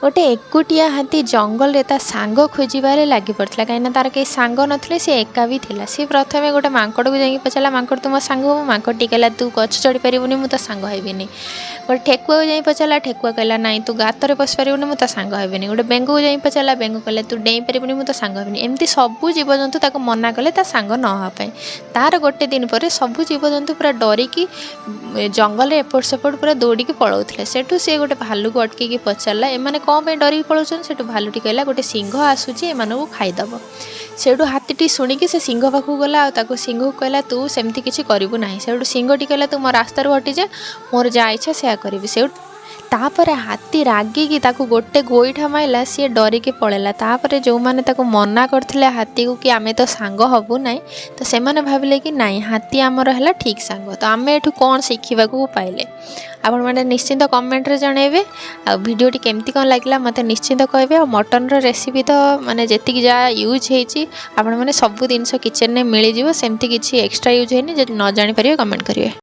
ଗୋଟେ ଏକୁଟିଆ ହାତୀ ଜଙ୍ଗଲରେ ତା ସାଙ୍ଗ ଖୋଜିବାରେ ଲାଗି ପଡ଼ିଥିଲା, କାହିଁକିନା ତାର କେହି ସାଙ୍ଗ ନଥିଲେ, ସେ ଏକା ବି ଥିଲା। ସେ ପ୍ରଥମେ ଗୋଟେ ମାଙ୍କଡ଼କୁ ଯାଇକି ପଚାରିଲା, "ମାଙ୍କଡ଼, ତୁ ମୋ ସାଙ୍ଗ ହବୁ?" ମାଙ୍କଡ଼ଟି କହିଲା, "ତୁ ଗଛ ଚଢ଼ି ପାରିବୁନି, ମୁଁ ତୋ ସାଙ୍ଗ ହେବିନି।" ଗୋଟେ ଠେକୁଆକୁ ଯାଇ ପଚାରିଲା। ଠେକୁଆ କହିଲା, "ନାଇଁ, ତୁ ଗାତରେ ପଶିପାରିବୁନି, ମୁଁ ତୋ ସାଙ୍ଗ ହେବିନି।" ଗୋଟେ ବେଙ୍ଗକୁ ଯାଇ ପଚାରିଲା। ବେଙ୍ଗ କହିଲା, "ତୁ ଡେଇଁ ପାରିବୁନି, ମୁଁ ତୋ ସାଙ୍ଗ ହେବିନି।" ଏମିତି ସବୁ ଜୀବଜନ୍ତୁ ତାକୁ ମନା କଲେ ତା ସାଙ୍ଗ ନ ହେବା ପାଇଁ। ତାର ଗୋଟେ ଦିନ ପରେ ସବୁ ଜୀବଜନ୍ତୁ ପୁରା ଡରିକି ଜଙ୍ଗଲରେ ଏପଟ ସେପଟ ପୁରା ଦୌଡ଼ିକି ପଳାଉଥିଲେ। ସେଠୁ ସେ ଗୋଟେ ଭାଲୁକୁ ଅଟକେଇକି ପଚାରିଲା, ଏମାନେ କ'ଣ ପାଇଁ ଡରିକି ପଳାଉଛନ୍ତି? ସେଠୁ ଭାଲୁଟି କହିଲା, ଗୋଟେ ସିଂହ ଆସୁଛି, ଏମାନଙ୍କୁ ଖାଇଦେବ। ସେଇଠୁ ହାତୀଟି ଶୁଣିକି ସେ ସିଂହ ପାଖକୁ ଗଲା ଆଉ ତାକୁ ସିଂହକୁ କହିଲା, "ତୁ ସେମିତି କିଛି କରିବୁ ନାହିଁ।" ସେଇଠୁ ସିଂହଟି କହିଲା, "ତୁ ମୋ ରାସ୍ତାରୁ ହଟିଯା, ମୋର ଯାହା ଇଚ୍ଛା ସେୟା କରିବି।" ସେଇଠୁ ତାପରେ ହାତୀ ରାଗିକି ତାକୁ ଗୋଟେ ଗୋଇଠା ମାଇଲା, ସିଏ ଡରିକି ପଳେଇଲା। ତାପରେ ଯେଉଁମାନେ ତାକୁ ମନା କରିଥିଲେ ହାତୀକୁ କି ଆମେ ତ ସାଙ୍ଗ ହେବୁ ନାହିଁ, ତ ସେମାନେ ଭାବିଲେ କି ନାଇଁ, ହାତୀ ଆମର ହେଲା ଠିକ୍ ସାଙ୍ଗ। ତ ଆମେ ଏଠୁ କ'ଣ ଶିଖିବାକୁ ପାଇଲେ, ଆପଣମାନେ ନିଶ୍ଚିନ୍ତ କମେଣ୍ଟରେ ଜଣାଇବେ। ଆଉ ଭିଡ଼ିଓଟି କେମିତି କ'ଣ ଲାଗିଲା, ମୋତେ ନିଶ୍ଚିନ୍ତ କହିବେ। ଆଉ ମଟନ୍ର ରେସିପି ତ ମାନେ ଯେତିକି ଯାହା ୟୁଜ୍ ହେଇଛି, ଆପଣମାନେ ସବୁ ଜିନିଷ କିଚେନ୍ରେ ମିଳିଯିବ। ସେମିତି କିଛି ଏକ୍ସଟ୍ରା ୟୁଜ୍ ହେଇନି। ଯଦି ନ ଜାଣିପାରିବେ, କମେଣ୍ଟ କରିବେ।